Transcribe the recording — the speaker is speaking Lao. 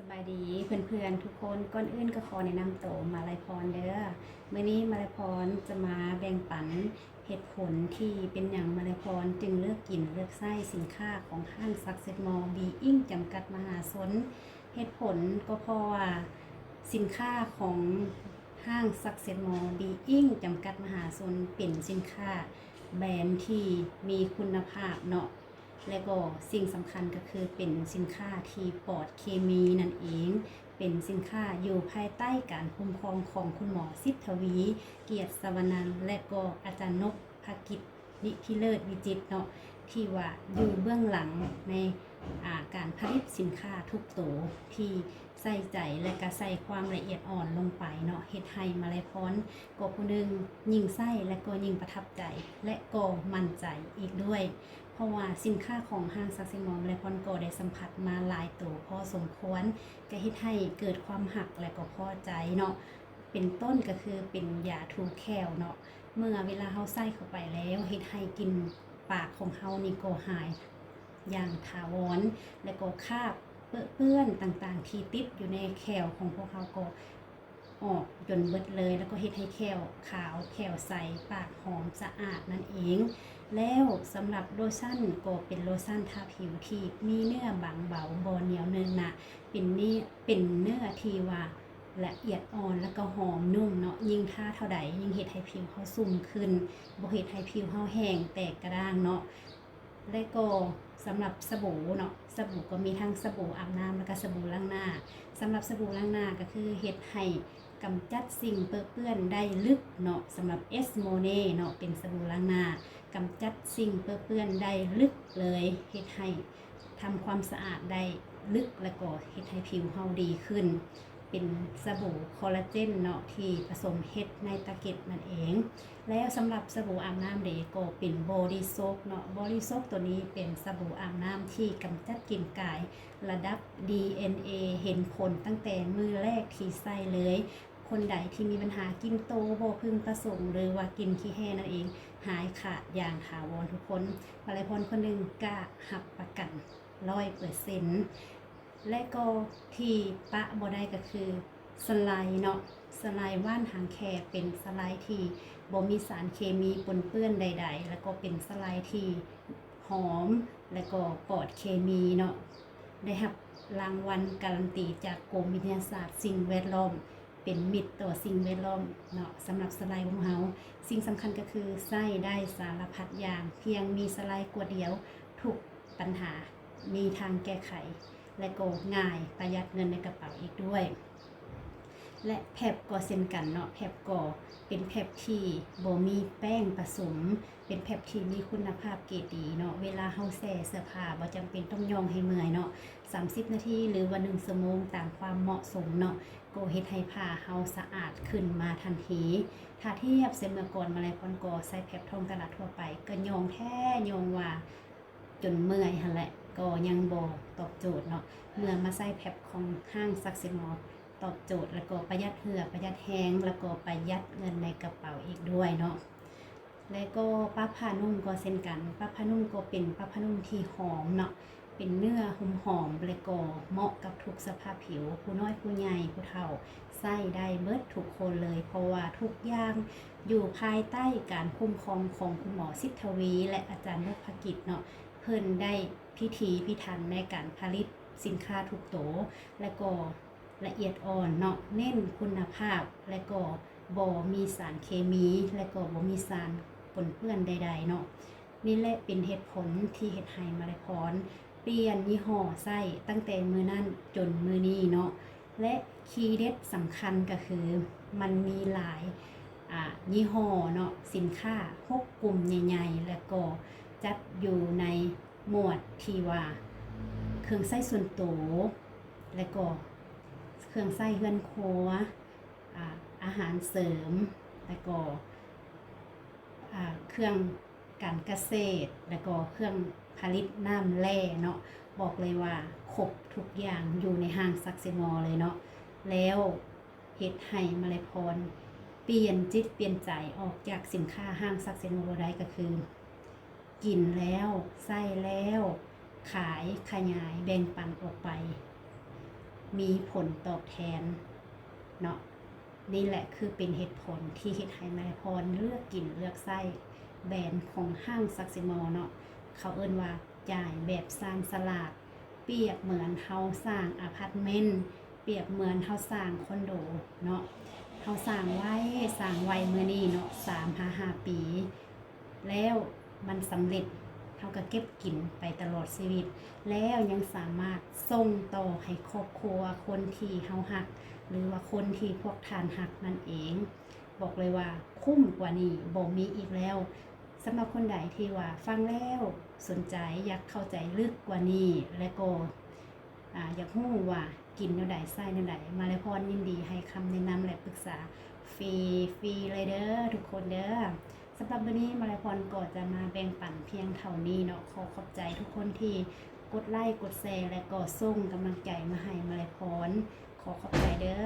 ສະບາຍດີເພື່ອນໆທຸກຄົນ, ກ່ອນອື່ນກໍຂໍແນະນຳໂຕ ມາໄລພອນເດີ້. ມື້ນີ້ມາໄລພອນຈະມາແບ່ງປັນເຫດຜົນທີ່ເປັນຫຍັງມາໄລພອນຈຶ່ງເລືອກກິນເລືອກໃຊ້ສິນຄ້າຂອງຫ້າງ Success Mall Being ຈຳກັດມະຫາຊົນ. ເຫດຜົນກໍເພາະວ່າສິນຄ້າຂອງຫ້າງ Success Mall Being ຈຳກັດມະຫາຊົນ ເປັນສິນຄ້າແບຣນທີ່ມີຄຸນນະພາບເນາະ. ແລະກໍສິ່ງສຳຄັນກໍຄືເປັນສິນຄ້າທີ່ປອດເຄມີນັ້ນເອງ, ເປັນສິນຄ້າຢູ່ພາຍໃຕ້ການຄຸ້ມຄອງຂອງຄຸນໝໍ ສິດທະວີ ກຽດສະຫວະນັນ ແລະກໍອາຈານນົບພະກິດ ນິທິເລີດ ວິຈິດເນາະ, ທີ່ວ່າຢູ່ເບື້ອງຫຼັງໃນ ອາ ການຜະລິດສິນຄ້າທຸກໂຕ ທີ່ໃສ່ໃຈ ແລະກະໃສ່ຄວາມລະອຽດອ່ອນລົງໄປເນາະ, ເຮັດໃຫ້ມາໄລພອນກໍຜູ້ໜຶ່ງຍິ່ງໃຊ້ ແລະກໍຍິ່ງປະທັບໃຈ ແລະກໍໝັ້ນໃຈອີກດ້ວຍ. ເພາະວ່າສິນຄ້າຂອງຫ້າງ Success Mall ມາໄລພອນກໍໄດ້ສຳຜັດມາຫຼາຍໂຕພໍສົມຄວນ, ກະເຮັດໃຫ້ເກີດຄວາມຮັກ ແລະກໍພໍໃຈເນາະ. ເປັນຕົ້ນກໍຄືເປັນຢາຖູແຂ້ວເນາະ, ເມື່ອເວລາເຮົາໃຊ້ເຂົ້າໄປແລ້ວ ເຮັດໃຫ້ກິ່ນປາກຂອງເຮົານີ້ກໍຫາຍຢ່າງຖາວອນ ແລະກໍຄາບເປິເປື້ອນຕ່າງໆທີ່ຕິດຢູ່ໃນແຂ້ວຂອງພວກເຮົາກໍ ອອກຈົນເບິດເລີຍ ແລ້ວກໍເຮັດໃຫ້ແຂ້ວຂາວ ແຂ້ວໃສ ປາກຫອມສະອາດນັ້ນເອງ. ແລ້ວສຳລັບໂລຊັນກໍເປັນໂລຊັນທາຜິວທີ່ມີເນື້ອບາງເບົາ ບໍ່ໜຽວເນີນໜາ, ເປັນເນ- ເປັນເນື້ອທີ່ວ່າລະອຽດອ່ອນ ແລ້ວກໍຫອມນຸ້ມເນາະ, ຍິ່ງທາເທົ່າໃດຍິ່ງເຮັດໃຫ້ຜິວເຮົາຊຸ່ມຂຶ້ນ, ບໍ່ເຮັດໃຫ້ຜິວເຮົາແຫ້ງແຕກກະດ້າງເນາະ. ແລະກໍສຳລັບສະບູເນາະ, ສະບູກໍມີທັງສະບູອາບນ້ຳ ແລະກະສະບູລ້າງໜ້າ. ສຳລັບສະບູລ້າງໜ້າກໍຄືເຮັດໃຫ້ກຳຈັດສິ່ງເປິເປື້ອນໄດ້ລຶກເນາະ, ສຳລັບ Eshmone ເນາະ, ເປັນສະບູລ້າງໜ້າ ກຳຈັດສິ່ງເປິເປື້ອນໄດ້ລຶກເລີຍ, ເຮັດໃຫ້ທຳຄວາມສະອາດໄດ້ລຶກ ແລະກໍເຮັດໃຫ້ຜິວເຮົາດີຂຶ້ນ. ເປັນສະບູຄໍລາເຈນເນາະ ທີ່ປະສົມເຮັດໃນຕາເກັດນັ້ນເອງ. ແລ້ວສຳລັບສະບູອາບນ້ຳເດ ກໍເປັນ Body Soap ເນາະ, Body Soap ໂຕນີ້ເປັນສະບູອາບນ້ຳທີ່ກຳຈັດກິ່ນກາຍລະດັບ ດີເອັນເອ ເຫັນຜົນຕັ້ງແຕ່ມື້ແລກທີ່ໃຊ້ເລີຍ. ຄົນໃດທີ່ມີບັນຫາກິ່ນໂຕບໍ່ເພິ່ງປະສົງ ຫຼືວ່າກິ່ນຂີ້ແຮ່ນັ້ນເອງ ຫາຍຂາດຢ່າງຖາວອນທຸກຄົນ. ມາໄລພອນຄົນໜຶ່ງກ້າຮັບປະກັນ ຮ້ອຍເປີເຊັນ. ແລະກໍທີ່ປະບໍ່ໄດ້ກໍຄືສະໄລເນາະ, ສະໄລຫວ່ານຫາງແຂ້ ເປັນສະໄລທີ່ບໍ່ມີສານເຄມີປົນເປື້ອນໃດໆ ແລະກໍເປັນສະໄລທີ່ຫອມ ແລະກໍປອດເຄມີເນາະ, ໄດ້ຮັບລາງວັນກາລັນຕີຈາກກົມວິທະຍາສາດສິ່ງແວດລ້ອມ ເປັນມິດຕໍ່ສິ່ງແວດລ້ອມເນາະ. ສຳລັບສະໄລຂອງເຮົາ ສິ່ງສຳຄັນກໍຄືໃຊ້ໄດ້ສາລະພັດຢ່າງ, ພຽງມີສະໄລກວດດຽວ ທຸກ ບັນຫາມີທາງແກ້ໄຂ ແລະກໍງ່າຍ, ປະຢັດເງິນໃນກະເປົາອີກດ້ວຍ. ແລະແພັບກໍເຊັ່ນກັນເນາະ, ແພັບກໍເປັນແພັບທີ່ບໍ່ມີແປ້ງປະສົມ, ເປັນແພັບທີ່ມີຄຸນນະພາບເກຣດດີເນາະ. ເວລາເຮົາແຊ່ເສື້ອຜ້າ ບໍ່ຈຳເປັນຕ້ອງຫຍ້ອງໃຫ້ເມື່ອຍເນາະ, ສາມສິບນາທີ ຫຼືວ່າໜຶ່ງຊົ່ວໂມງ ຕາມຄວາມເໝາະສົມເນາະ, ກໍເຮັດໃຫ້ຜ້າເຮົາສະອາດຂຶ້ນມາທັນທີ. ຖ້າທຽບໃສ່ເມື່ອກ່ອນ ມາໄລພອນກໍໃຊ້ແພັບທ້ອງຕະຫຼາດທົ່ວໄປ ກໍຫຍ້ອງແທ້ຫຍ້ອງວ່າ ຈົນເມື່ອຍຫັ້ນແຫຼະ ກໍຍັງບໍ່ຕອບໂຈດເນາະ. ເມື່ອມາໃຊ້ແພັບຂອງຫ້າງ Success Mall ຕອບໂຈດ ແລ້ວກໍປະຢັດເຫື່ອ ປະຢັດແຮງ ແລ້ວກໍປະຢັດເງິນໃນກະເປົາອີກດ້ວຍເນາະ. ແລະກໍປາຜ້ານຸ່ມກໍເຊັ່ນກັນ, ປາຜ້ານຸ່ມກໍເປັນປາຜ້ານຸ່ມທີ່ຫອມເນາະ, ເປັນເນື້ອຫອມໆ ແລະກໍເໝາະກັບທຸກສະພາບຜິວ, ຜູ້ນ້ອຍຜູ້ໃຫຍ່ຜູ້ເຖົ້າ ໃຊ້ໄດ້ເບິດທຸກຄົນເລີຍ ເພາະວ່າທຸກຢ່າງຢູ່ພາຍໃຕ້ການຄຸ້ມຄອງຂອງຄຸນໝໍ ສິດທະວີ ແລະອາຈານນົບພະກິດເນາະ. ເພິ່ນໄດ້ພິຖີພິຖັນໃນການຜະລິດສິນຄ້າທຸກໂຕ ແລະກໍລະອຽດອ່ອນເນາະ, ເນັ້ນຄຸນນະພາບ ແລະກໍບໍ່ມີສານເຄມີ ແລະກໍບໍ່ມີສານປົນເປື້ອນໃດໆເນາະ. ນີ້ແຫຼະເປັນເຫດຜົນທີ່ເຮັດໃຫ້ມາໄລພອນປ່ຽນຍີ່ຫໍ້ໃຊ້ຕັ້ງແຕ່ມື້ນັ້ນຈົນມື້ນີ້ເນາະ. ແລະ ຄີເດັດສຳຄັນກໍຄືມັນມີຫຼາຍ ອາ ຍີ່ຫໍ້ເນາະ, ສິນຄ້າຫົກກຸ່ມໃຫຍ່ໆ ແລະກໍຈັດຢູ່ໃນໝວດທີ່ວ່າເຄື່ອງໃຊ້ສ່ວນໂຕ ແລະກໍເຄື່ອງໃຊ້ເຮືອນຄົວ, ອາ ອາຫານເສີມ ແລະກໍ ອາ ເຄື່ອງການກະເສດ ແລະກໍເຄື່ອງຜະລິດນ້ຳແຮ່ເນາະ. ບອກເລີຍວ່າຄົບທຸກຢ່າງຢູ່ໃນຫ້າງ Success Mall ເລີຍເນາະ. ແລ້ວເຮັດໃຫ້ມາໄລພອນປ່ຽນຈິດປ່ຽນໃຈອອກຈາກສິນຄ້າຫ້າງ Success Mall ບໍ່ໄດ້ ກໍຄື ກິນແລ້ວ ໃຊ້ແລ້ວ ຂາຍ ຂະຫຍາຍ ແບ່ງປັນອອກໄປ. ມີຜົນຕອບແທນເນາະ. ນີ້ແຫຼະຄືເປັນເຫດຜົນທີ່ເຮັດໃຫ້ມາລາຍພອນເລືອກກິນເລືອກໃຊ້ແບຣນຂອງຫ້າງຊັກຊີມອລເນາະ. ເຂົາເອີ້ນວ່າຈ່າຍແບບຊານສະຫຼາດ, ປຽບເໝືອນເຮົາສ້າງອາພາດເມັນ, ປຽບເໝືອນເຮົາສ້າງຄອນໂດເນາະ. ເຮົາສ້າງໄວ້ ສ້າງໄວ້ມື້ນີ້ເນາະ ສາມຫາຫ້າປີ ແລ້ວມັນສຳເລັດ ເຮົາກໍເກັບກິນໄປຕະຫຼອດຊີວິດ ແລ້ວຍັງສາມາດສົ່ງຕໍ່ໃຫ້ຄອບຄົວຄົນທີ່ເຮົາຮັກ ຫຼືວ່າຄົນທີ່ພວກທ່ານຮັກນັ້ນເອງ. ບອກເລີຍວ່າຄຸ້ມກວ່ານີ້ບໍ່ມີອີກແລ້ວ. ສຳລັບຄົນໃດທີ່ວ່າຟັງແລ້ວສົນໃຈ ຢາກເຂົ້າໃຈເລິກກວ່ານີ້ ແລະກໍ ອາ ຢາກຮູ້ວ່າກິນແນວໃດ ໃຊ້ແນວໃດ ມາລາຍພອນຍິນດີໃຫ້ຄຳແນະນຳ ແລະ ປຶກສາຟຣີ ຟຣີເລີຍເດີທຸກຄົນເດີ. ສຳລັບມື້ນີ້ມາລາຍພອນກໍຈະມາແບ່ງປັນພຽງເທົ່ານີ້ເນາະ. ຂໍຂອບໃຈທຸກຄົນທີ່ກົດໄລ ກົດແຊ ແລະກໍສົ່ງກຳລັງໃຈມາໃຫ້ມາລາຍພອນ. ຂໍຂອບໃຈເດີ.